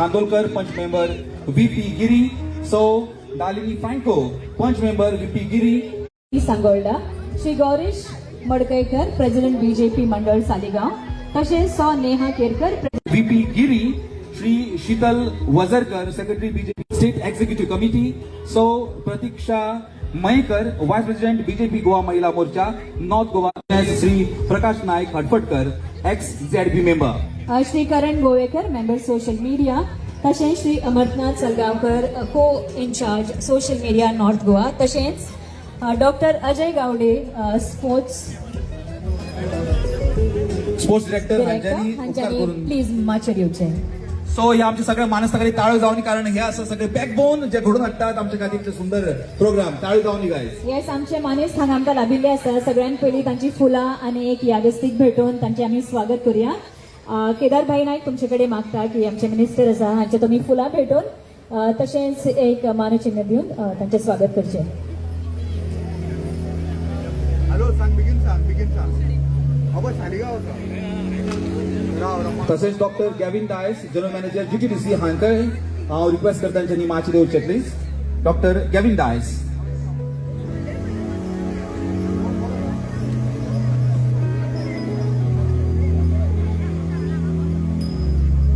Chandolkar, panch member V P Giri, so Dalini Franco, panch member V P Giri. Sangolda, Shri Gaurish Madkaikar, president BJP मंडळ सालिगांव, तशेंच सौ Neha Kerkar, V P Giri, Shri Shital Vajarkar, secretary BJP state executive committee, so Pratiksha Mayekar, vice president BJP Goa Mahila Morcha north Goa, Shri Prakash Naik Hadfatkar, ex ZP member. Shri Karan Govekar, member social media, तशेंच Shri Amarnath Salgaonkar, co incharge social media north Goa, तशेंच doctor Ajay Gawade, sports sports director director हांच्यांनी उपकार हांच्यांनी करून please माचयेर येवचें. So हे आमचे सगळे मानस ताळो जावनी, कारण हे असं सगळे बॅकबोन जे घडून हाडटात आमच्या खातीर सुंदर प्रोग्राम. ताळो जावनी गायज. येस, आमचे मानेस्त हांगा आमकां लाभिल्ले आसा. सगळ्यात पयलीं तांची फुलां आनी एक यादस्तीक भेटोवन तांचें आमी स्वागत करूया. केदार भाई नायक, तुमचे कडेन मागता की आमचे मिनिस्टर आसा हांचे तुमी फुलां भेटोवन तशेंच एक मानचिन्ह दिवन तांचें स्वागत करचें. हॅलो, सांग बेगीन, सांग बेगीन, सांग. अबो सालिगांव आसा, राव राव. तसेच doctor Gavin Dias, general manager GTDC हांकां हांव रिक्वेस्ट करता तांच्यांनी माची दिवचे प्लीज. Doctor Gavin Dias.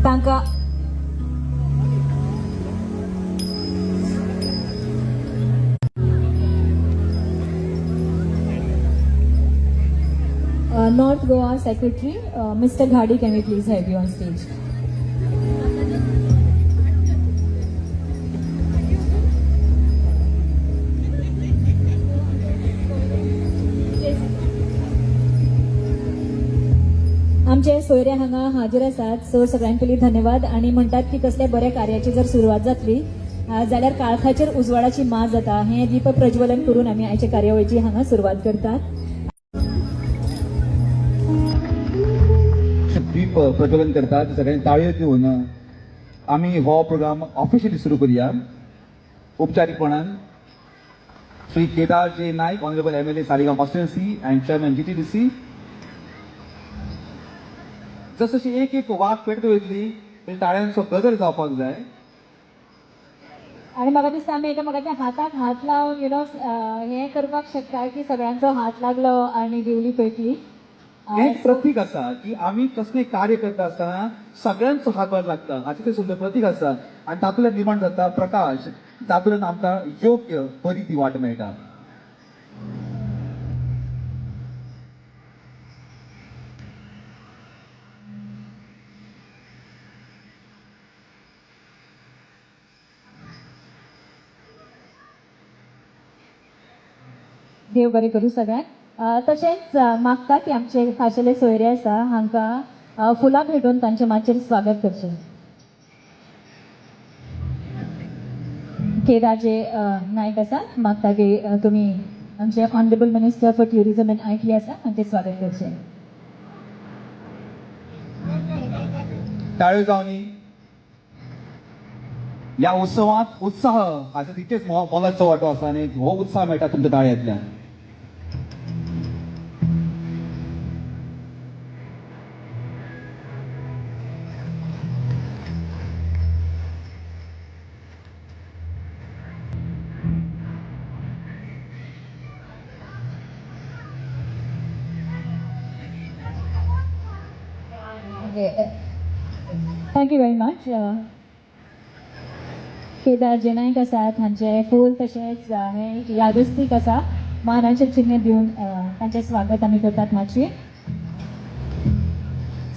तांकां north Goa secretary mister Ghadi, can we please have you on stage? आमचे सोयरे हांगा हाजीर आसात, सो सगळ्यान पयलीं धन्यवाद आणि म्हणटात की कसल्या बऱ्या कार्याची जर सुरवात जातली जाल्यार काळखाचेर उजवाडाची मा जाता. हें दीप प्रज्वलन करून आमी आयच्या कार्यावळीची हांगा सुरवात करतात. दीप प्रज्वलन करतात. सगळ्यांनी ताळयो दिवन आमी हो प्रोग्राम ऑफिशियली सुरू करूया उपचारीकपणान. Shri Kedar J Naik, honourable MLA Saligao constituency and chairman GTDC. जसशी एक एक वाग पेटत वयतली तशी ताळ्यांचो गजर जावपाक जाय. आणि म्हाका दिसता आमी एकामेकाच्या हाताक हात लावन हें करपाक शकता की सगळ्यांचो हात लागलो आणि दिवली पेटली. हें एक प्रतीक आसा की आमी कसलें कार्य करता आसतना सगळ्यांचो हातभार लागता हाचें तें सुंदर प्रतीक आसा आनी तातूंतल्यान निर्माण जाता प्रकाश, तातूंतल्यान आमकां योग्य बरी ती वाट मेळटा. देव बरें करूं सगळ्यांक. तशेंच मागता की आमचे खाशेले सोयरे आसा हांकां फुलां भेटोवन तांचें माचयेर स्वागत करचें. केदारजे नायक आसा, मागता की तुमी आमचे honourable minister for tourism and IT आसा हांचें स्वागत करचें. टाळयो जावनी. ह्या उत्सवात उत्साह हाचो तितकेच मोलाचो वांटो आसा आनी हो उत्साह मेळटा तुमच्या ताळयांतल्यान. Thank you very much. Kedar J Naik आसात हांचे फूल तशेंच हें एक यादस्तीक आसा, मानाचें चिन्ह दिवन तांचें स्वागत आमी करतात मातशी.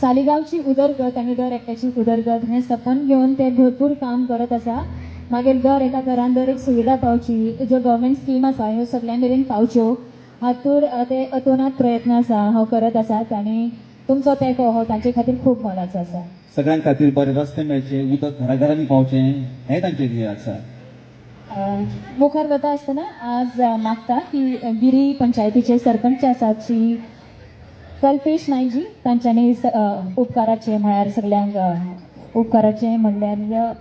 सालिगांवची उदरगत आनी दर एकट्याची उदरगत हें सपन घेवन ते भरपूर काम करत आसा. मागीर दर एका घरान दर एक सुविधा पावची, ज्यो गव्हर्मेंट स्कीम आसा ह्यो सगळ्यां मेरेन पावच्यो हातूर ते अतोनात प्रयत्न आसा हो करत आसात आनी तुमचो तेंको हो तांचे खातीर खूब मोलाचो आसा. सगळ्यां खातीर बरे रस्ते मेळचे, उदक घराघरांनी पावचें हें तांचें ध्येय आसा. मुखार वता आसतना आज मागता की गिरी पंचायतीचे सरपंच आसात श्री कल्पेश नायकजी तांच्यांनी उपकाराचे म्हळ्यार सगळ्यांक उपकाराचे म्हणल्यार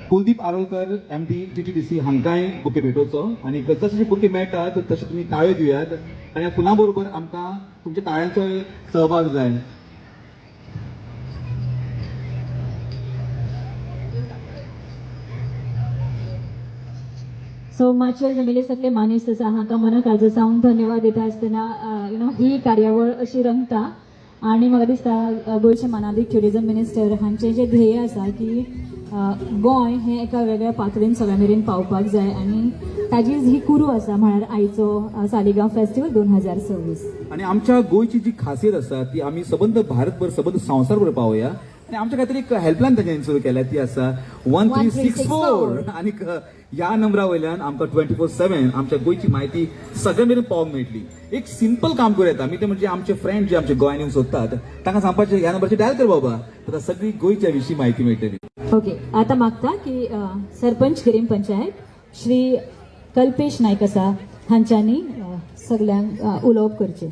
कुलदीप आरोलकर, एमडी टीटीडीसी हांकांय बुके भेटोवचो आनी जशे बुके मेळटात तशे तुमी ताळयो दियात आनी ह्या फुलां बरोबर आमकां तुमच्या ताळ्यांचोय सहभाग जाय. सो माचयेर जमिल्ले सगळे मानेस्त आसा, हांकां मना काळजा सावन धन्यवाद दिता आसतना you know ही कार्यावळ अशी रंगता आनी म्हाका दिसता गोंयचे मानादीक ट्युरिजम मिनिस्टर हांचें जें ध्येय आसा की गोंय हें एका वेगळ्या पातळेन सगळ्या मेरेन पावपाक जाय आनी ताजीच ही कुरू आसा, म्हळ्यार आयचो सालिगांव फेस्टिवल 2026. आनी आमच्या गोंयची जी खासियत आसा ती आमी सबंद भारतभर, सबंद संवसारभर पावया आनी आमच्या खातीर एक हेल्पलायन तांच्यांनी सुरू केल्या, ती आसा 1364. आनी ह्या नंबरा वयल्यान आमकां 24/7 आमच्या गोंयची म्हायती सगळ्या मेरेन पावोवंक मेळटली. एक सिंपल काम करूं येता आमी, तें म्हणजे आमचे फ्रेंड जे आमचे गोंयान येवन सोदतात तांकां सांगपाचें ह्या नंबराचेर डायल कर बाबा, ताका सगळी गोंयच्या विशीं म्हायती मेळटली. ओके, आता मागता की सरपंच गिरीम पंचायत श्री कल्पेश नायक आसा, हांच्यांनी सगल्यांक उलोवप करचें.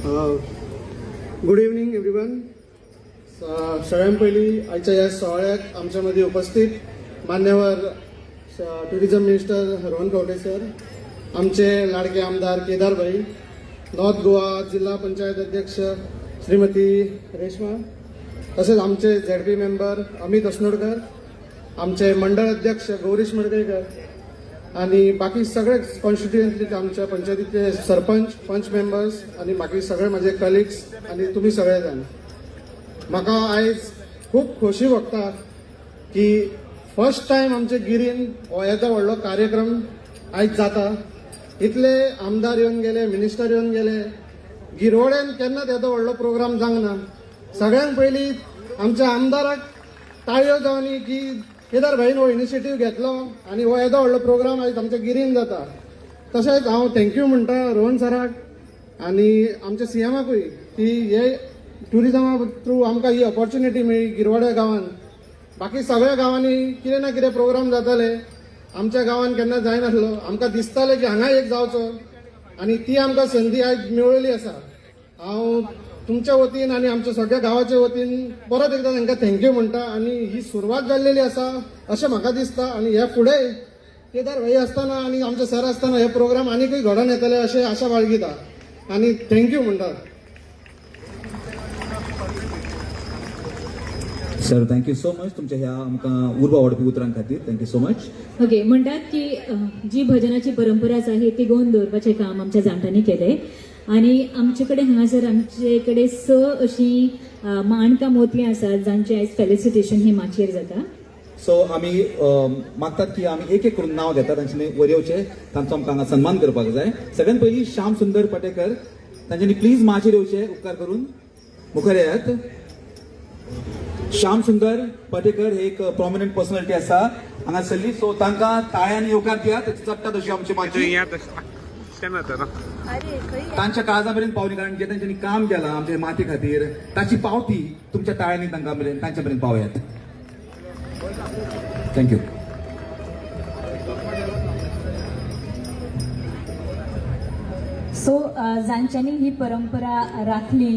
Hello, good evening everyone. सगळ्यात पयलीं आयच्या ह्या सुवाळ्याक आमच्या मदीं उपस्थित मान्यवर tourism minister Rohan Khaunte sir, आमचे लाडके आमदार केदार भाई, नॉर्थ गोवा जिल्हा पंचायत अध्यक्ष श्रीमती रेश्मा, तसेच आमचे झेडपी मेंबर अमित असनोडकर, आमचे मंडळ अध्यक्ष गौरीश मडकईकर आणि बाकी सगळे कॉन्स्टिट्युएन्सीचे आमच्या पंचायतीचे सरपंच, पंच मेंबर्स आणि बाकी सगळे माझे कलिग्स आणि तुम्ही सगळे जाण, म्हाका आयज खूब खोशी भोगता की फर्स्ट टायम आमचे गिरीन हो येदो व्हडलो कार्यक्रम आयज जाता. इतले आमदार येवन गेले, मिनिस्टर येवन गेले, गिरवड्यान केन्नाच येदो व्हडलो प्रोग्राम जावंक ना. सगळ्यांत पयलीं आमच्या आमदाराक टाळयो जावनी की केदार भाईन हो इनिशिएटीव घेतलो आनी हो येदो व्हडलो प्रोग्राम आयज आमच्या गिरीन जाता. तशेंच हांव thank you म्हणटा रोहन सराक आनी आमच्या सीएमाकूय की हे ट्युरिजमा थ्रू आमकां ही ऑपॉर्च्युनिटी मेळ्ळी गिरवाड्या गांवान. बाकी सगळ्या गांवांनी कितें ना कितें प्रोग्राम जाताले, आमच्या गांवान केन्ना जायनासलो. आमकां दिसतालें की हांगा एक जावचो आनी ती आमकां संदी आयज मेळिल्ली आसा. हांव तुमच्या वतीन आनी आमच्या सगळ्या गांवाच्या वतीन परत एकदां तांकां thank you म्हणटा आनी ही सुरवात जाल्लेली आसा अशें म्हाका दिसता आनी ह्या फुडें केदार भाई आसतना आनी आमचे सर आसतना हे प्रोग्राम आनीकूय घडोवन येतले अशें आशा बाळगिता आनी thank you म्हणटा. Sir, thank you so much तुमच्या ह्या आमकां उर्बा वाडपी उतरां खातीर. Thank you so much. Okay, म्हणटात की जी भजनाची परंपरा आसा ही तिगोवन दवरपाचें काम आमच्या जाणट्यांनी केलें आनी आमचे कडेन हांगासर आमचे कडेन स अशीं माणकां मोतयां आसात जांचें आयज फेलिसिटेशन ही माचयेर जाता. सो आमी मागतात की आमी एक एक करून नांव घेतात, तांच्यांनी वयर येवचे, तांचो आमकां हांगा सन्मान करपाक जाय. सगळ्यात पयलीं श्याम सुंदर पटेकर, तांच्यांनी प्लीज माचयेर येवचे, उपकार करून मुखार येयात. श्याम सुंदर पटेकर हे एक प्रॉमिनंट पर्सनॅलिटी आसा हांगा सरली, सो तांकां ताळ्यांनी येवकार दियात. चडटा तशी आमची माची तांच्या काळजा मेरेन पावली, कारण जे तांच्यांनी काम केलां आमच्या माती खातीर ताची पावती तुमच्या ताळ्यांनी तांकां मेरेन तांच्या मेरेन पावयात. Thank you. सो जांच्यांनी ही परंपरा राखली,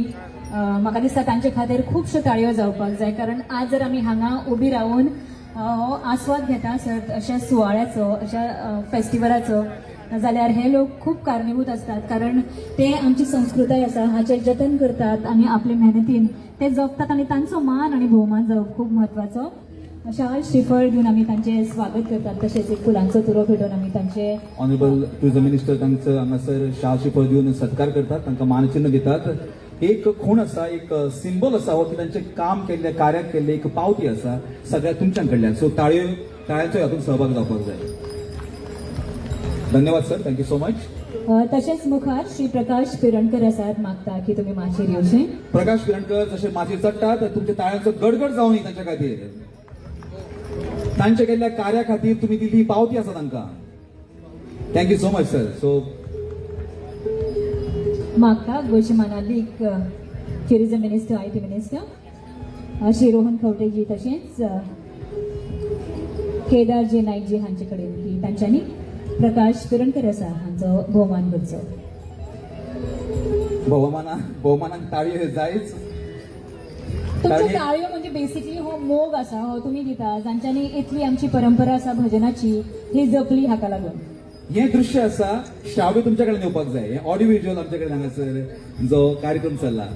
म्हाका दिसता तांचे खातीर खुबश्यो ताळयो जावपाक जाय, कारण आज जर आमी हांगा उबी रावन हो आस्वाद घेता सर अशा सुवाळ्याचो, अशा फेस्टिवलाचो, जाल्यार हे लोक खूब कारणीभूत आसतात, कारण ते आमची संस्कृताय आसा हाचें जतन करतात आनी आपले मेहनतीन ते जपतात आनी तांचो मान आनी भोवमान जावप खूब म्हत्वाचो. शाल श्रीफळ दिवन आमी तांचें स्वागत करतात, तशेंच एक फुलांचो तुरो भेटोवन आमी तांचे ऑनरेबल टुरिझम मिनिस्टर तांचो हांगासर शाल श्रीफळ दिवन सत्कार करतात, तांकां मानचिन्ह दितात. एक खूण आसा, एक सिंबल आसा हो की तांचें काम केल्लें, कार्याक केल्लें एक पावती आसा सगळ्या तुमच्या कडल्यान. सो ताळ्यांचो हातूंत सहभाग जावपाक जाय. धन्यवाद sir, thank you so much. तशेंच मुखार श्री प्रकाश पिरणकर आसात, मागता की तुमी माचयेर येवचें. प्रकाश पिरणकर जशे माचयेर चडटात तुमच्या ताळ्यांचो गडगड जावनी तांच्या खातीर, तांच्या केल्ल्या कार्या खातीर तुमी दिल्ली पावती आसा तांकां. Thank you so much sir. So मागता गोंयचे मानादीक tourism minister, IT minister Shri Rohan खंवटेजी तशेंच केदारजी नायकजी हांचे कडेन की तांच्यांनी प्रकाश पिरणकर आसा हांचो भोवमान करचो. भोवमानाक ताळयो जायच. तुमच्यो ताळयो- ताळयो म्हणजे बेसिकली हो मोग आसा, हो तुमी दिता जांच्यांनी इतली आमची परंपरा आसा भजनाची ही जपली हाका लागून. हें दृश्य आसा श्राव्य तुमच्या कडेन येवपाक जाय. हें ऑडियो विज्युअल आमच्या कडेन हांगासर जो कार्यक्रम चल्ला.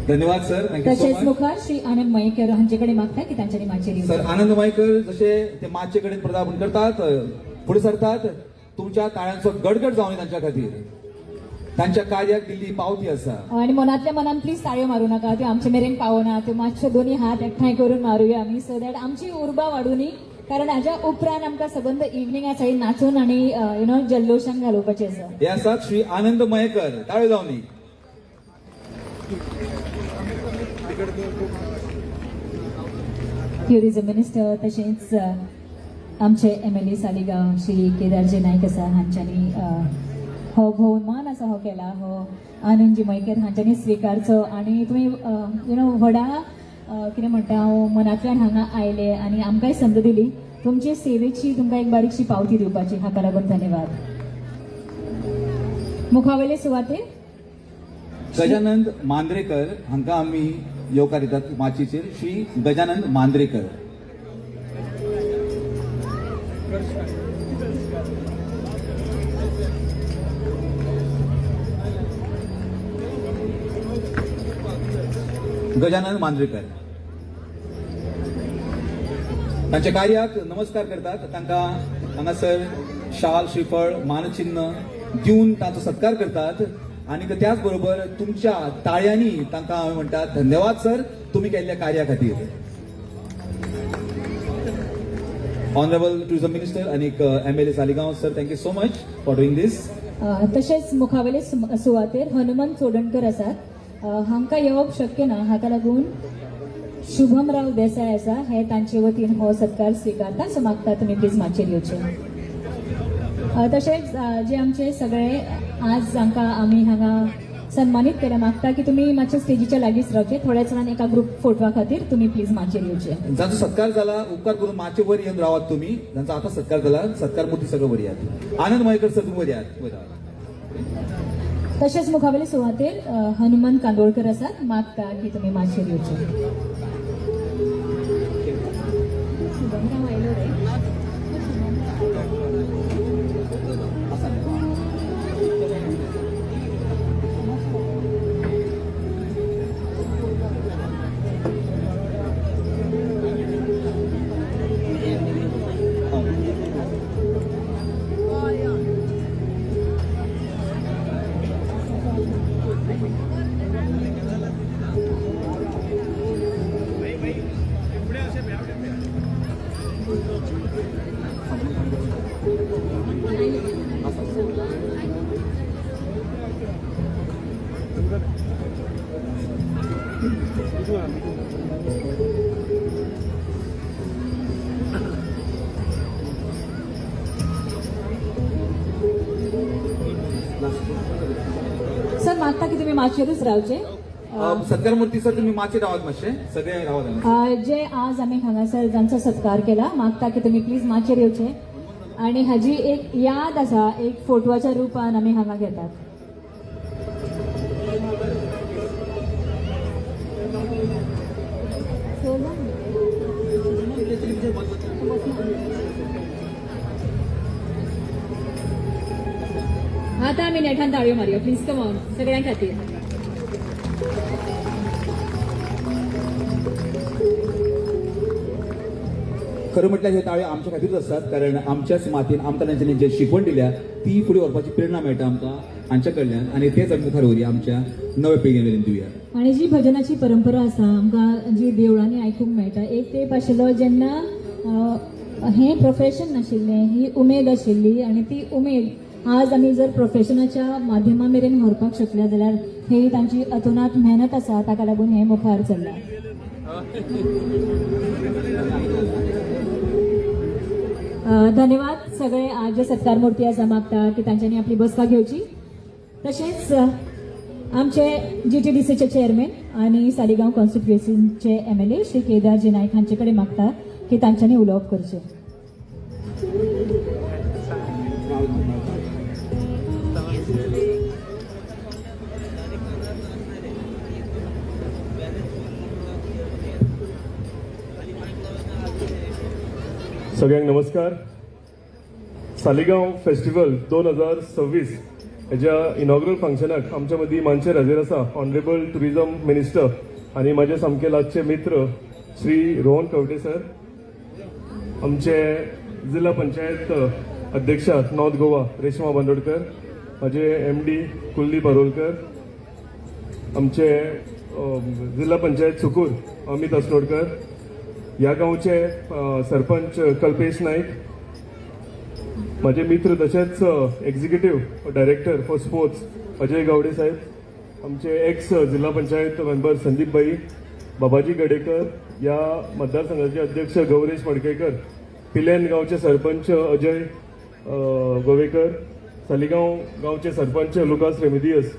धन्यवाद sir, thank you so तशेंच मच. मुखार श्री आनंद मयेकर हांचे कडेन मागता की तांच्यांनी माचयेर सर येवचें. आनंद मयकर जशे ते माचये कडेन पदार्पण करतात, फुडें सरतात, तुमच्या ताळ्यांचो गडगड जावनी तांच्या खातीर. तांच्या कार्याक दिल्ली पावती आसा. आणि मनातल्या मनान प्लीज ताळयो मारू नका, त्यो आमचे मेरेन पावना. त्यो मातशे दोनी हात एकठांय करून मारुया आमी, सो that आमची उर्बा वाडुनी, कारण हाज्या उपरांत आमकां सबंद इवनिंग आसा ही नाचून आनी you know जल्लोशान घालोवपाची आसा. हे आसात श्री आनंद मयेकर, ताळयो जावनी. ट्युरिझम मिनिस्टर तशेंच आमचे एमएलए सालिगांव श्री केदारजी नायक आसा हांच्यांनी हो भोवमान आसा हो केला, हो आनंदजी मयेकर हांच्यांनी स्विकारचो. आनी तुमी you know व्हडा कितें म्हणटा हांव मनांतल्यान हांगा आयले आनी आमकांय संद दिली तुमचे सेवेची, तुमकां एक बारीकशी पावती दिवपाची, हाका लागून धन्यवाद. मुखावयले सुवातेर गजानंद मांद्रेकर हांकां आमी येवकार दितात माचयेचेर. श्री गजानंद मांद्रेकर. गजानन मांद्रेकर तांच्या कार्याक नमस्कार करतात. तांकां हांगासर शाल, श्रीफळ, मानचिन्ह दिवन तांचो सत्कार करतात आनी त्याच बरोबर तुमच्या ताळयांनी तांकां हांव म्हणटा धन्यवाद सर, तुमी केल्ल्या कार्या खातीर. ऑनरेबल टुरिझम मिनिस्टर आनी MLA Saligao sir, thank you so much for doing this. तशेंच मुखावेले सुवातेर हनुमंत चोडणकर आसात. हांकां येवप शक्य ना, हाका लागून शुभमराव देसाय आसा हे तांचे वतीन हो सत्कार स्विकारता. सो मागता तुमी प्लीज माचयेर येवचे. तशेंच जे आमचे सगळे आज जांकां आमी हांगा सन्मानीत केल्या, मागता की तुमी मातशे स्टेजीच्या लागींच रावचे. थोड्याच वेळान एका ग्रुप फोटवा खातीर तुमी प्लीज माचयेर येवचे. जांचो सत्कार जाला उपकार करून माचे वर येवन रावात तुमी. जांचो आता सत्कार जाला, सत्कार मूर्ती सगळं वर यात. आनंद मयेकर सर, तुम्ही वर यात, वर रावात. तशेंच मुखावेले सुवातेर हनुमंत कांदोळकर आसात, मागता की तुमी माचयेर येवचे. शुभमराव आयलो रे. सर मागता की तुम्ही माचयेरूच रावचे. सत्कार मूर्ती सर, तुम्ही माचयेर रावात मातशे, सगळे रावात हांगा. जे आज आमी हांगासर जांचो सत्कार केला, मागता की तुमी प्लीज माचयेर येवचे आनी हाजी एक याद आसा एक फोटवाच्या रुपान आमी हांगा घेतात. आता आमी नेठान ताळयो मारयो, प्लीज कम ऑन सगळ्यां खातीर. खरं म्हटल्यार ह्यो ताळयो आमच्या खातीरूच आसात, कारण आमच्याच मातयेन आमकां तांच्यांनी जे शिकवण दिल्या ती फुडें व्हरपाची प्रेरणा मेळटा आमकां हांच्या कडल्यान आनी तेच आमी मुखार व्हरया, आमच्या नव्या पिळगे मेरेन दिवया. आणि जी भजनाची परंपरा आसा आमकां जी देवळांनी आयकूंक मेळटा, एक तेंप आशिल्लो जेन्ना हें प्रोफेशन नाशिल्लें, ही उमेद आशिल्ली आनी ती उमेद आज आमी जर प्रोफेशनाच्या माध्यमा मेरेन व्हरपाक शकले जाल्यार ही तांची अतोनात मेहनत आसा, ताका लागून हें मुखार चल्लां. धन्यवाद सगळे आज जे सत्कार मूर्ती आसा, मागता की तांच्यांनी आपली बसका घेवची. तशेंच आमचे जीटीडीसीचे चेअरमॅन आनी सालिगांव कॉन्स्टिट्युएन्सीचे एमएलए श्री केदारजी नायक हांचे कडेन मागता की तांच्यांनी उलोवप करचें. अभिनंदन. सगळ्यांक नमस्कार. सालिगांव फेस्टिवल 2026 हेज्या इनॉग्रल फंक्शनाक आमच्या मदीं मानचेर हाजीर आसा ऑनरेबल टुरिजम मिनिस्टर आनी म्हाजे सामके लागचे मित्र श्री रोहन खंवटे सर, आमचे जिल्हा पंचायत अध्यक्षा नॉर्थ गोवा रेश्मा बांदोडकर, माझे एमडी कुलदीप आरोलकर, आमचे जिल्हा पंचायत सुकूर अमित असनोडकर, ह्या गांवचे सरपंच कल्पेश नाईक, माझे मित्र तशेंच executive director for sports Ajay Gawade साहेब, आमचे एक्स जिल्हा पंचायत मेंबर संदीप भाई, बाबाजी गडेकर, या मतदारसंघाचे अध्यक्ष गौरेश मडकेकर, पिलेन गांवचे सरपंच अजय गोवेकर, सालिगांव गांवचे सरपंच लुकास रेमिदियस,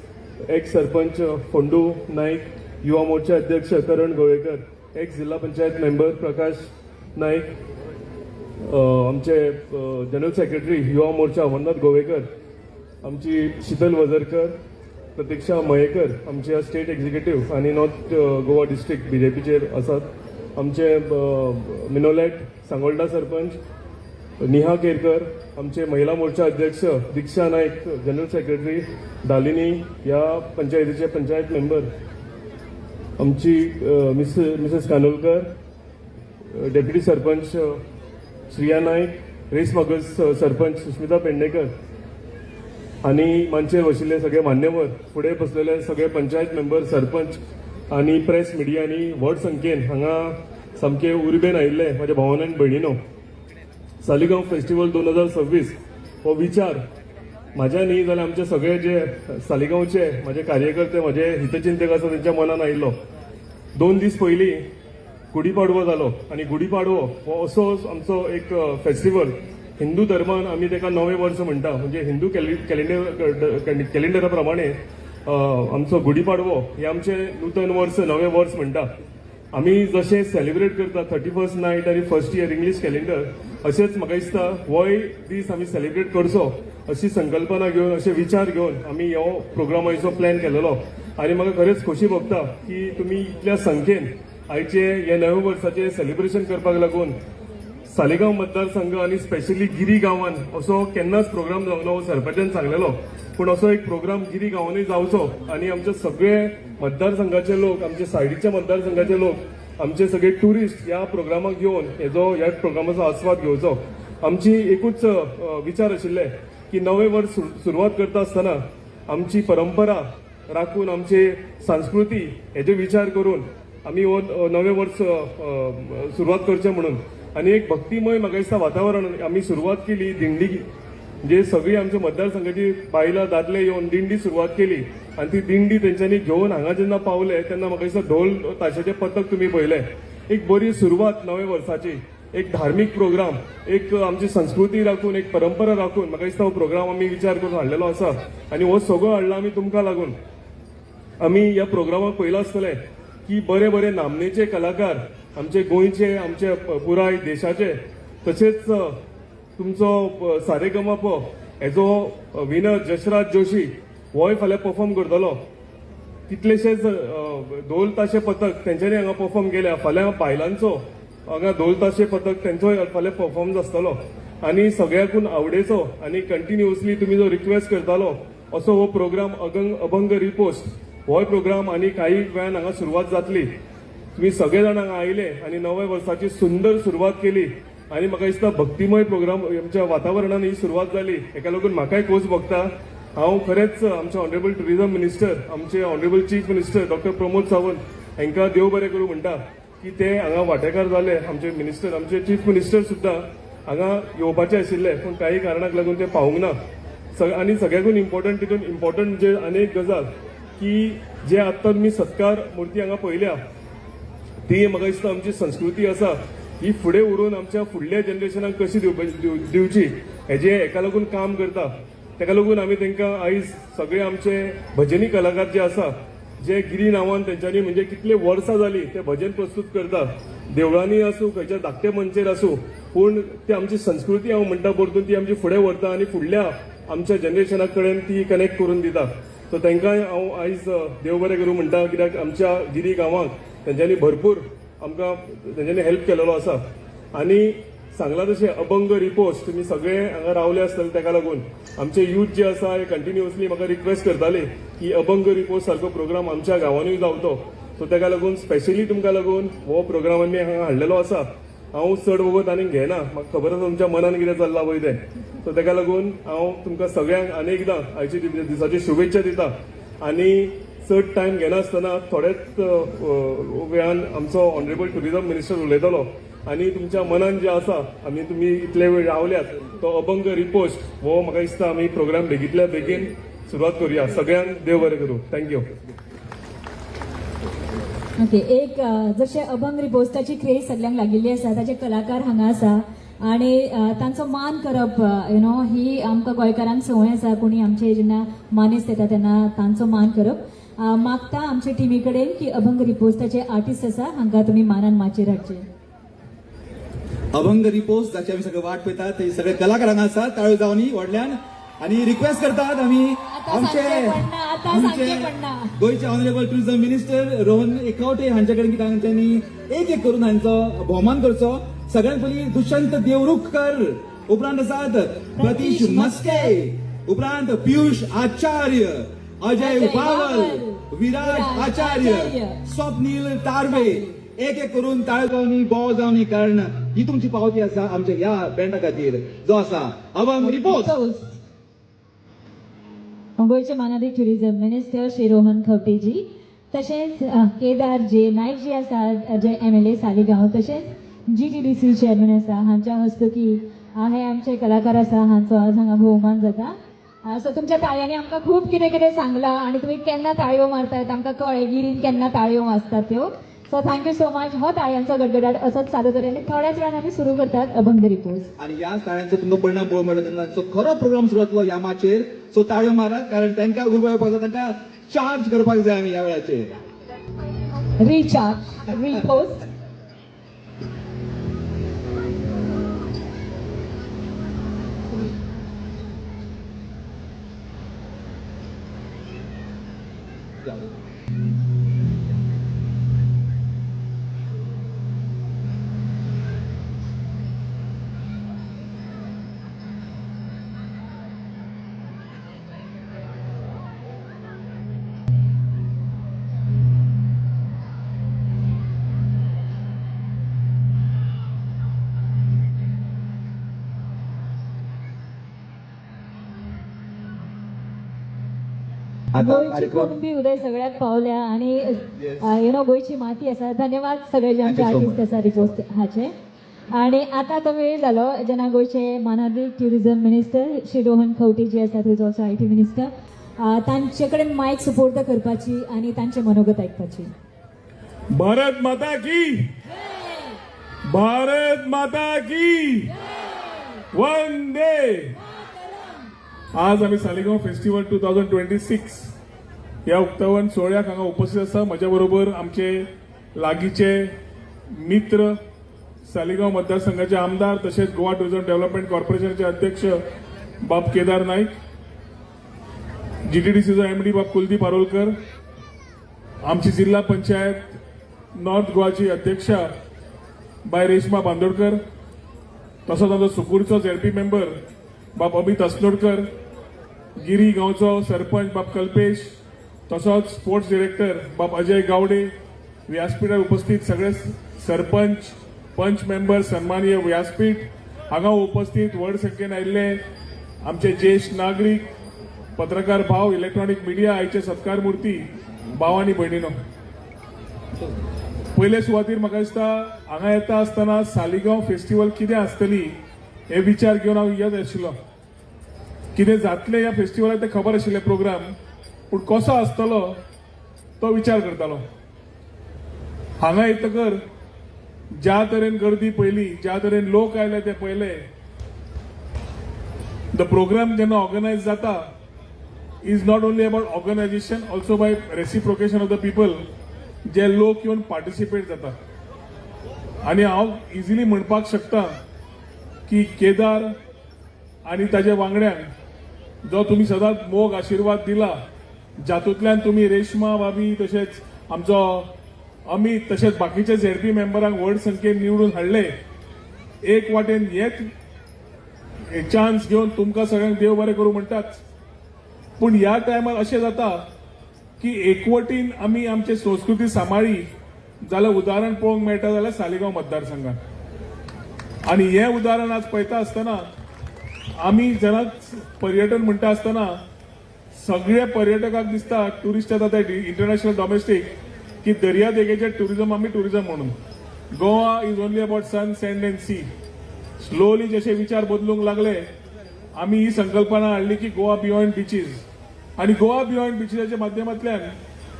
एक्स सरपंच फोंडू नाईक, युवा मोर्चा अध्यक्ष करण गोवेकर, एक्स जिल्हा पंचायत मेंबर प्रकाश नाईक, आमचे जनरल सेक्रेटरी युवा मोर्चा अमरनाथ गोवेकर, आमची शीतल वझरकर, प्रतीक्षा मयेकर, आमचे स्टेट एक्झिक्युटिव्ह आनी नॉर्थ गोवा डिस्ट्रिक्ट बीजेपीचेर आसात, आमचे मिनोलेट सांगोल्डा सरपंच नेहा केरकर, आमचे महिला मोर्चा अध्यक्ष दीक्षा नाईक, जनरल सेक्रेटरी दालिनी ह्या पंचायतीचे पंचायत मेंबर, आमची मिसेस कानोलकर, डेप्युटी सरपंच श्रिया नाईक, रेस मागस सरपंच सुस्मिता पेडणेकर आनी मांचेर बशिल्ले सगळे मान्यवर, फुडें बसलेले सगळे पंचायत मेंबर, सरपंच आनी प्रेस मिडिया आनी व्हड संख्येन हांगा सामके उर्बेन आयिल्ले म्हाज्या भावान आनी भयणीनो, सालिगांव फेस्टिवल 2026 हो विचार म्हाज्या न्ही जाल्यार आमचे सगळे जे सालिगांवचे म्हाजे कार्यकर्ते, म्हजे हितचिंतक आसा, तेंच्या मनान आयिल्लो. 2 दीस पयलीं गुढीपाडवो जालो आनी गुढीपाडवो हो असो आमचो एक फेस्टिवल, हिंदू धर्मान आमी ताका नवें वर्स म्हणटा. म्हणजे हिंदू कॅलेंडरा प्रमाणे आमचो गुढीपाडवो हे आमचें नूतन वर्स, नवें वर्स म्हणटा. आमी जशें सेलिब्रेट करता 31st night आनी फर्स्ट इयर इंग्लीश कॅलेंडर, अशेंच म्हाका दिसता होय दीस आमी सेलिब्रेट करचो अशी संकल्पना घेवन, अशे विचार घेवन आमी हो प्रोग्रामाचो प्लॅन केलेलो. आनी म्हाका खरेंच खोशी भोगता की तुमी इतल्या संख्येन आयचे हे नव्या वर्साचें सेलिब्रेशन करपाक लागून सालिगांव मतदारसंघ आनी स्पेशली गिरी गांवान असो केन्नाच प्रोग्राम जावंक ना हो सरपंचान सांगलेलो, पूण असो एक प्रोग्राम गिरी गांवांनी जावचो आनी आमचे सगळे मतदारसंघाचे लोक, आमचे सायडीच्या मतदारसंघाचे लोक, आमचे सगळे ट्युरिस्ट ह्या प्रोग्रामाक येवन ह्या प्रोग्रामाचो आस्वाद घेवचो. आमची एकूच विचार आशिल्ले की नवें वर्स सुरवात करता आसतना आमची परंपरा राखून, आमची संस्कृती हेजे विचार करून आमी हो नवें वर्स सुरवात करचें म्हणून. आनी एक भक्तिमय म्हाका दिसता वातावरण आमी सुरवात केली दिंडी, म्हणजे सगळी आमच्या मतदारसंघाची बायलां दादले येवन दिंडी सुरवात केली आनी ती दिंडी तेंच्यांनी घेवन हांगा जेन्ना पावले तेन्ना म्हाका दिसता ढोल ताशाचें पथक तुमी पळयलें. एक बरी सुरवात नव्या वर्साची, एक धार्मीक प्रोग्राम, एक आमची संस्कृती राखून, एक परंपरा राखून म्हाका दिसता हो प्रोग्राम आमी विचार करून हाडलेलो आसा. आनी हो सगळो हाडला आमी तुमकां लागून. आमी ह्या प्रोग्रामाक पळयलां आसतलें की बरे बरे नामनेचे कलाकार आमचे गोंयचे, आमचे पुराय देशाचे, तशेंच तुमचो सारेगमप हेजो विनर जशराज जोशी होय फाल्यां परफॉर्म करतलो. कितलेशेच ढोल ताशे पथक तेंच्यांनी हांगा परफॉर्म केल्या. फाल्यां बायलांचो हांगा ढोल ताशे पथक तेंचोय फाल्यां परफॉर्मन्स आसतलो. आनी सगळ्याकून आवडेचो आनी कंटिन्युअसली तुमी जो रिक्वेस्ट करतालो असो हो प्रोग्राम अगंग अभंग रिपोस्ट होय प्रोग्राम आनी काही वेळान हांगा सुरवात जातली. तुमी सगळे जाण हांगा आयले आनी नव्या वर्साची सुंदर सुरवात केली आनी म्हाका दिसता भक्तिमय प्रोग्राम आमच्या वातावरणान ही सुरवात जाली. हेका लागून म्हाकाय खोस भोगता. हांव खरेंच आमचे ऑनरेबल टुरिझम मिनिस्टर, आमचे honourable chief minister doctor Pramod Sawant हांकां देव बरें करूं म्हणटा की ते हांगा वांटेकार जाले. आमचे मिनिस्टर, आमचे चीफ मिनिस्टर सुद्दां हांगा येवपाचे आशिल्ले, पूण काही कारणाक लागून ते पावूंक ना. आनी सगळ्याकून इम्पॉर्टंट, तितून इम्पॉर्टंट म्हणजे आनी एक गजाल की जे आत्तां तुमी सत्कार मुर्ती हांगा पळयल्या, ती म्हाका दिसता आमची संस्कृती आसा ही फुडें व्हरून आमच्या फुडल्या जनरेशनाक कशी दिवची हेजे हेका लागून काम करता. तेका लागून आमी तांकां आयज सगळे आमचे भजनी कलाकार जे आसा, जे गिरी नांवान तेंच्यांनी म्हणजे कितले वर्सां जाली ते भजन प्रस्तूत करता, देवळांनी आसूं, खंयच्या धाकटे मंचेर आसूं. पूण ती आमची संस्कृती हांव म्हणटा परतून ती आमची फुडें व्हरता आनी फुडल्या आमच्या जनरेशना कडेन ती कनेक्ट करून दिता. सो तांकांय हांव आयज देव बरें करूं म्हणटा, कित्याक आमच्या गिरी गांवाक तेंच्यांनी भरपूर आमकां तेंच्यांनी हेल्प केलेलो आसा. आनी सांगला तशें अभंग रिपोज तुमी सगळे हांगा रावले आसतले, ताका लागून आमचे यूथ जे आसा हे कंटिन्युअसली म्हाका रिक्वेस्ट करताले की अभंग रिपोज सारको प्रोग्राम आमच्या गांवांनूय जावचो. सो ताका लागून स्पेशली तुमकां लागून हो प्रोग्राम आमी हांगा हाडलेलो आसा. हांव चड वगत आनीक घेना, म्हाका खबर आसा तुमच्या मनान कितें चल्लां पळय तें. सो ताका लागून हांव तुमकां सगळ्यांक आनी एकदां आयच्या दिसाच्यो शुभेच्छा दिता आनी चड टायम घेनासतना थोड्याच वेळान आमचो ऑनरेबल टुरिझम मिनिस्टर उलयतलो आनी तुमच्या मनान जे आसा आनी तुमी इतले वेळ रावल्यात तो अभंग रिपोस्ट हो म्हाका दिसता आमी प्रोग्राम बेगीतल्या बेगीन सुरवात करुया. सगळ्यांक देव बरें करूं. Thank you. Okay, एक जशें अभंग रिपोस्टाची क्रेज सगल्यांक लागिल्ली आसा, ताचे कलाकार हांगा आसा आनी तांचो मान करप you know ही आमकां गोंयकारांक संवय आसा. कोणी आमचे जेन्ना मानेस्त येता तेन्ना तांचो मान करप. मागता आमचे टिमी कडेन की अभंग रिपोस्टाचे आर्टिस्ट आसा हांकां तुमी मानान माचयेर हाडचे. अभंग रिपोज जाची आमी सगळे वाट पळयतात ते सगळे कलाकार हांगा आसात. ताळयो जावनी व्हडल्यान आनी रिक्वेस्ट करतात आमी आता सांगचें पडना, आता सांगचें पडना. गोंयचे honourable tourism minister Rohan Khaunte हांचे कडेन की तांच्यांनी एक एक करून हांचो भोवमान करचो. सगळ्यांत पयलीं दुष्यंत देवरुखकर, उपरांत आसात प्रतीश मस्के, उपरांत पियुष आचार्य, अजय अजय वावल, वावल, विराज विराज आचार्य, आचार्य, स्वप्नील तारवे. एक एक करून ताळयो जावनी, बोव जावनी, कारण ही तुमची पावती आसा आमच्या ह्या बँडा खातीर जो आसा अभंग रिपोज. गोंयचे मानादीक टुरिझम मिनिस्टर श्री रोहन खंवटेजी, तशेंच केदार जे नायक जे आसा, जे एमएलए सालिगांव, तशेंच जीटीडीसी चेअरमॅन आसा, हांच्या हस्तुकी हे आमचे कलाकार आसा हांचो आज हांगा भोवमान जाता. सो तुमच्या ताळयांनी आमकां खूब कितें कितें सांगलां आनी तुमी केन्ना ताळयो मारतात आमकां कळ्ळें, गिरीन केन्ना ताळयो वाजतात त्यो. So thank you so much. हो ताळयांचो गडगडाट असोच चालू दवरया आनी थोड्याच वेळान आमी सुरू करतात अभंग रिपोज. आणि ह्या ताळ्यांचो तुमकां परिणाम पळोवंक मेळटा तेन्ना तांचो खरो प्रोग्राम सुरू जातलो ह्या माचयेर. सो ताळयो मारात, कारण तांकां उर्बा येवपाक जाय, तांकां चार्ज करपाक जाय आमी ह्या वेळाचेर. Recharge, repost. आता गोंयची कार्यक्रम कुणबी उदय सगळ्याक पावल्या आणि you know गोंयची माती आसा. धन्यवाद सगळे जे आमचे Thank you so artist आसा रिपोस्ट हाचे. आणि आता तो वेळ जालो जेन्ना गोंयचे मानादीक ट्युरिझम मिनिस्टर श्री रोहन खंवटे जे आसात, is also IT minister, तांचे कडेन मायक सुपोर्द करपाची आनी तांचे मनोगत आयकपाची. भारत माता की, भारत माता की, वंदे. आज आमी सालिगांव फेस्टिवल 2026 ह्या उक्तावण सुवाळ्याक हांगा उपस्थित आसा. म्हज्या बरोबर आमचे लागींचे मित्र, सालिगांव मतदारसंघाचे आमदार तशेंच गोवा टुरिझम डेव्हलपमेंट कॉर्पोरेशनाचे अध्यक्ष बाब केदार नाईक, जीटीडीसीचो एमडी बाब कुलदीप आरोलकर, आमची जिल्हा पंचायत नॉर्थ गोवाची अध्यक्षा बाय रेश्मा बांदोडकर, तसोच आमचो सुकूरचो झेडपी मेंबर बाब अमित अस्नोडकर, गिरी गांवचो सरपंच बाब कल्पेश, तसोच स्पोर्ट्स डिरेक्टर बाब अजय गावडे, व्यासपीठार उपस्थित सगळे सरपंच, पंच मेंबर, सन्मानीय व्यासपीठ, हांगा उपस्थित व्हड संख्येन आयिल्ले आमचे ज्येश्ठ नागरीक, पत्रकार भाव, इलेक्ट्रॉनिक मिडिया, आयचे सत्कार मूर्ती भाव आनी भयणीनो, पयले सुवातीर म्हाका दिसता हांगा येता आसतना सालिगांव फेस्टिवल कितें आसतली हे विचार घेवन हांव येत आशिल्लो. कितें जातलें ह्या फेस्टिवलाक तें खबर आशिल्लें प्रोग्राम, पूण कसो आसतलो तो विचार करतालो. हांगा येतकर ज्या तरेन गर्दी पळयली, ज्या तरेन लोक आयले ते पळयले, the programme जेन्ना ऑर्गनायज जाता is not only about organization, also by reciprocation of the people, जे लोक येवन पार्टिसिपेट जाता. आनी हांव इजिली म्हणपाक शकता की केदार आनी ताज्या वांगड्यांक जो तुमी सदांच मोग आशिर्वाद दिला, जातूंतल्यान तुमी रेश्मा भाभी तशेंच आमचो अमीत तशेंच बाकीचे झेडपी मेंबरांक व्हड संख्येन निवडून हाडले. एक वाटेन हेच चान्स घेवन तुमकां सगळ्यांक देव बरें करूं म्हणटाच, पूण ह्या टायमार अशें जाता की एकवटीन आमी आमची संस्कृती सांबाळ्ळी जाल्यार उदाहरण पळोवंक मेळटा जाल्यार सालिगांव मतदारसंघात. आनी हें उदाहरण आज पळयता आसतना आमी जेन्ना पर्यटन म्हणटा आसतना सगळे पर्यटकांक दिसता, ट्युरिस्ट येता ते इंटरनॅशनल, डॉमेस्टीक, की दर्यादेगेचे टुरिझम आमी टुरिझम म्हणून. Goa is only about sun, sand and sea. Slowly जशे विचार बदलूंक लागले, आमी ही संकल्पना हाडली की गोवा बियॉन्ड बिचीस. आनी गोवा बियॉन्ड बिचीसाच्या माध्यमांतल्यान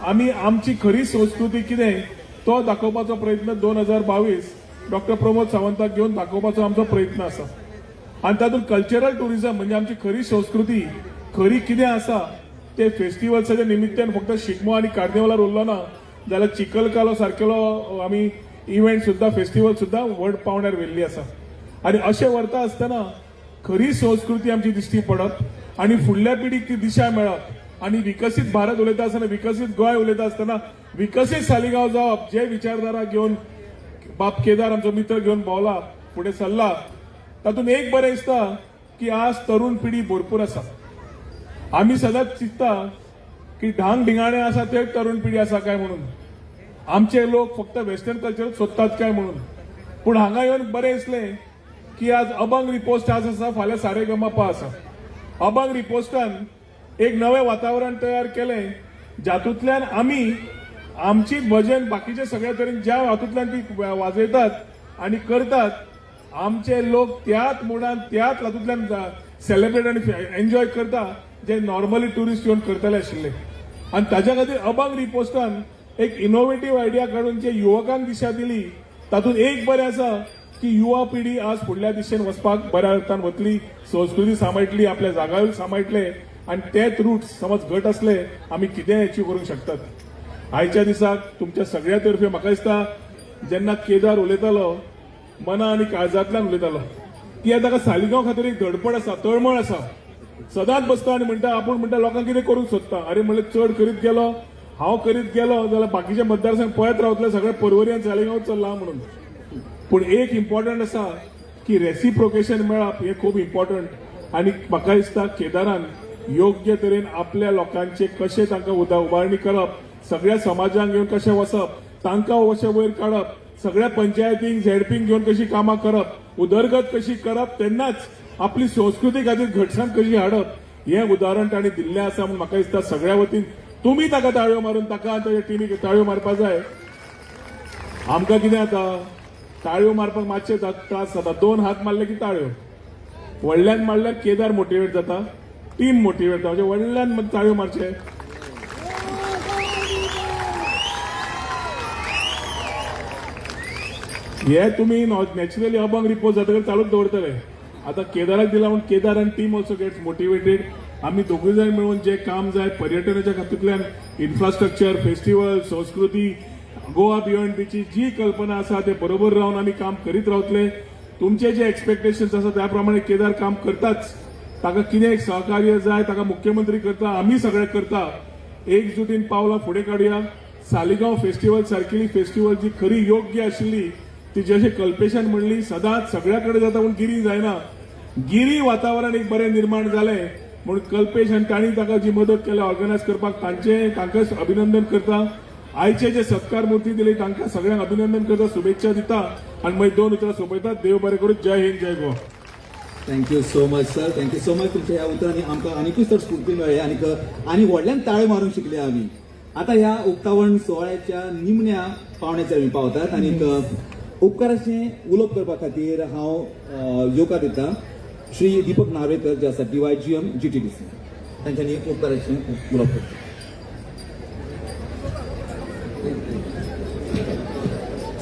आमी आमची खरी संस्कृती कितें तो दाखोवपाचो प्रयत्न 2022 डॉक्टर प्रमोद सावंताक घेवन दाखोवपाचो आमचो प्रयत्न आसा. आनी तातूंत कल्चरल टुरिझम म्हणजे आमची खरी संस्कृती खरी कितें आसा ते फेस्टिवल्साच्या निमित्तान फक्त शिगमो आनी कार्निवलार उरलो ना जाल्यार चिखलकालो सारकेलो आमी इव्हेंट सुद्दां, फेस्टिवल सुद्दां व्हड पावंड्यार व्हेल्ली आसा. आनी अशें व्हरता आसतना खरी संस्कृती आमची दिश्टी पडप आनी फुडल्या पिढीक ती दिशा मेळप आनी विकसीत भारत उलयता आसतना, विकसीत गोंय उलयता आसतना विकसीत सालिगांव जावप, जे विचारधारा घेवन बाब केदार आमचो मित्र घेवन भोंवला, फुडें सरला, तातूंत एक बरें दिसता की आज तरुण पिढी भरपूर आसा. आमी सदांच चिंतता की ढांग ढिंगाणे आसा ते तरुण पिढी आसा काय म्हणून, आमचे लोक फक्त वेस्टर्न कल्चर सोदतात काय म्हणून. पूण हांगा येवन बरें दिसलें की आज अभंग रिपोस्ट आज आसा, फाल्यां सारे गमापा आसा. अभंग रिपोस्टान एक नवें वातावरण तयार केलें जातूंतल्यान आमी आमची भजन बाकीचे सगळ्या तरेन ज्या हातूंतल्यान ती वाजयतात आनी करतात, आमचे लोक त्याच मुडान त्याच हातूंतल्यान सेलिब्रेट आनी एन्जॉय करता जे नॉर्मली ट्युरिस्ट येवन करतले आशिल्ले. आनी ताज्या खातीर अभंग रिपोस्टान एक इनोवेटीव आयडिया काडून जे युवकांक दिशा दिली, तातूंत एक बरें आसा की युवा पिढी आज फुडल्या दिशेन वचपाक बऱ्या अर्थान वतली, संस्कृती सांबाळटली, आपल्या जाग्यार सांबाळटले आनी तेच रूट्स समज घट आसले आमी कितेंय अचीव करूंक शकतात. आयच्या दिसाक तुमच्या सगळ्या तर्फे म्हाका दिसता जेन्ना केदार उलयतालो, मना आनी काळजांतल्यान उलयतालो ती आतां ताका सालिगांव खातीर एक धडपड आसा, तळमळ आसा. सदांच बसता आनी म्हणटा, आपूण म्हणटा लोकांक कितें करूंक सोदता. अरे म्हणलें, चड करीत गेलो, हांव करीत गेलो जाल्यार बाकीचे मतदारसंघ पळयत रावतले सगळे पर्वरी आनी सालिगांव चल्ला म्हणून. पूण एक इम्पॉर्टंट आसा की रेसिप्रोकेशन मेळप हें खूब इम्पॉर्टंट. आनी म्हाका दिसता केदारान योग्य तरेन आपल्या लोकांचे कशें तांकां उबारणी करप, सगळ्या समाजांक घेवन कशें वचप, तांकां कशें वयर काडप, सगळ्या पंचायतींक, झेडपींक घेवन कशी कामां करप, उदरगत कशी करप, तेन्नाच आपली संस्कृती खातीर घटसाण कशी हाडप हें उदाहरण तांणी दिल्लें आसा. म्हूण म्हाका दिसता सगळ्या वतीन तुमी ताका ताळयो मारून, ताका आनी ताच्या टिमीक ताळयो मारपाक जाय. आमकां कितें जाता, ताळयो मारपाक मातशे त्रास जाता. दोन हात मारले की ताळयो, व्हडल्यान मारल्यार केदार मोटिवेट जाता, टीम मोटिवेट जाता. म्हणजे व्हडल्यान ताळयो मारचे. हे तुमी नॅचरली अभंग रिपोज जातकीर चालूच दवरतले. आतां केदाराक दिला म्हूण केदार आनी टीम ऑल्सो गेट्स मोटिवेटेड. आमी दोगूय जाण मेळून जे काम जाय पर्यटनाच्या हातूंतल्यान, इन्फ्रास्ट्रक्चर, फेस्टिवल, संस्कृती, गोवा बियॉन्ड बीची जी कल्पना आसा ते बरोबर रावन आमी काम करीत रावतले. तुमचे जे एक्सपेक्टेशन्स आसा त्या प्रमाणे केदार काम करताच. ताका कितें एक सहकार्य जाय ताका मुख्यमंत्री करता, आमी सगळे करता. एकजुटीन पावलां फुडें काडुया. सालिगांव फेस्टिवल सारकेली फेस्टिवल जी खरी योग्य आशिल्ली ती जशें कल्पेशान म्हणली सदांच सगळ्या कडेन जाता पूण गिरी जायना. गिरी वातावरण एक बरें निर्माण जालें म्हूण कल्पेश आनी तांणी ताका जी मदत केल्या ऑर्गनायज करपाक तांचें तांकां अभिनंदन करता. आयचे जे सत्कार मूर्ती दिली तांकां सगळ्यांक अभिनंदन करता, शुभेच्छा दिता आनी मागीर दोन उतरां सोंपयता. देव बरें करूं. जय हिंद, जय Goa. Thank you so much sir, thank you so much. तुमच्या ह्या उतरांनी आमकां आनिकूय चड स्फूर्ती मेळ्ळी आनीक आनी व्हडल्यान ताळयो मारूंक शिकले आमी. आतां ह्या उक्तावण सुवाळ्याच्या निमण्या पावण्याचेर आमी पावतात आनीक उपकाराचें उलोवप करपा खातीर हांव येवकार दिता श्री दीपक नार्वेकर जे आसा DYGM GTDC, तांच्यांनी उपकाराचें उलोवप करचें.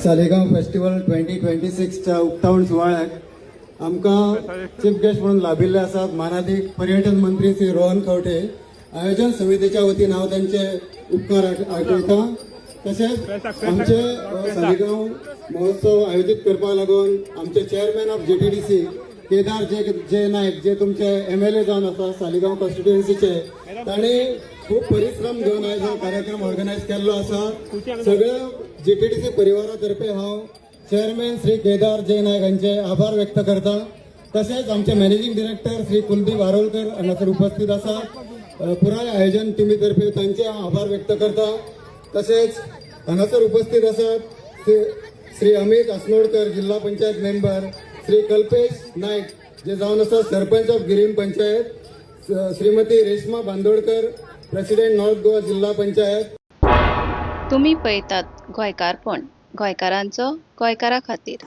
सालेगांव फेस्टिवल 2026च्या उक्तावण सुवाळ्याक आमकां चीफ गेस्ट म्हणून लाभिल्ले आसात मानादीक पर्यटन मंत्री श्री रोहन खंवटे. आयोजन समितीच्या वतीन हांव तांचे उपकार आठयतां. तशेंच आमचे सालिगांव महोत्सव आयोजीत करपाक लागून आमचे चेअरमॅन ऑफ GTDC केदार जे जे नायक जे तुमचे एमएलए जावन आसा सालिगांव कॉन्स्टिट्युएन्सीचे, तांणी खूब परिश्रम घेवन आयज हो कार्यक्रम ऑर्गनायज केल्लो आसा. सगळ्या जीटीडीसी परिवारा तर्फे हांव चेअरमॅन श्री केदार जे नायक हांचे आभार व्यक्त करता. तशेंच आमचे मॅनेजिंग डिरेक्टर श्री कुलदीप आरोलकर हांगासर उपस्थित आसा. पुराय आयोजन टिमी तर्फे तांचे हांव आभार व्यक्त करता. तशेंच हांगासर उपस्थित आसात श्री श्री अमित असनोडकर, जिल्हा पंचायत मेंबर, श्री कल्पेश नाईक जे जावन आसा sarpanch of Girim panchayat, Shrimati Reshma Bandodkar, president north Goa जिल्हा पंचायत. तुमी पळयतात गोंयकारपण, गोंयकारांचो गोंयकारा खातीर.